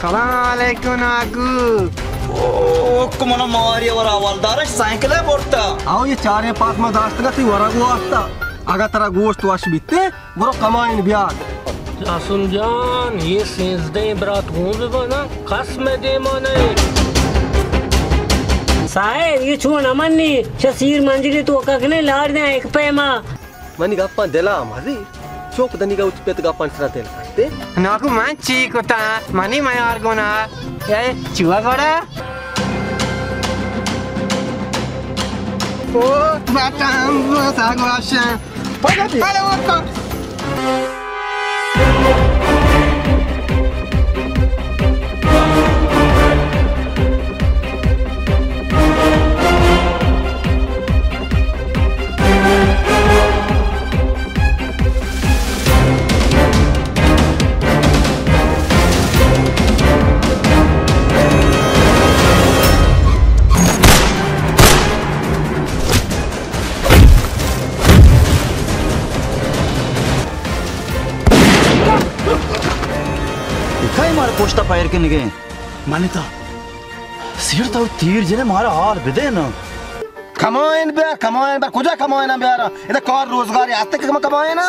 سلام علیکم ناکو۔ او، کمنا ماری ورا حوالدارش سائیکل ہے برتا۔ آؤ، یہ چاریں پاس ما داشتگا تی ورگ واسطہ۔ اگا ترا گوشت وش بیتے، برو کمائن بیار۔ جاسم جان، یہ سیزدہیں برات گون ببنا، کس میں دیما نہیں۔ صاحب، یہ چون امن نہیں، چہ سیر منجلی تو ککنے لاڑ دیں ایک پیما۔ منی گپاں دلا مزی، چوک دنیگا اچ پت گپاں سرا دل کرتے۔ ناکو من چی کتا؟ منی میار گنا۔ اے چوا گڑا؟ او، باتا ہم ساگ واشاں۔ پگہ دی۔ پگہ وقت۔ کئی مار پشتا پیر کنگے؟ منی تا سیر تو تیر جنے مارا حال بدے نا۔ کمائن بیار، کمائن بیار، کجا کمائن بیار؟ ادا کار روزگاری آتے کہ کمائن؟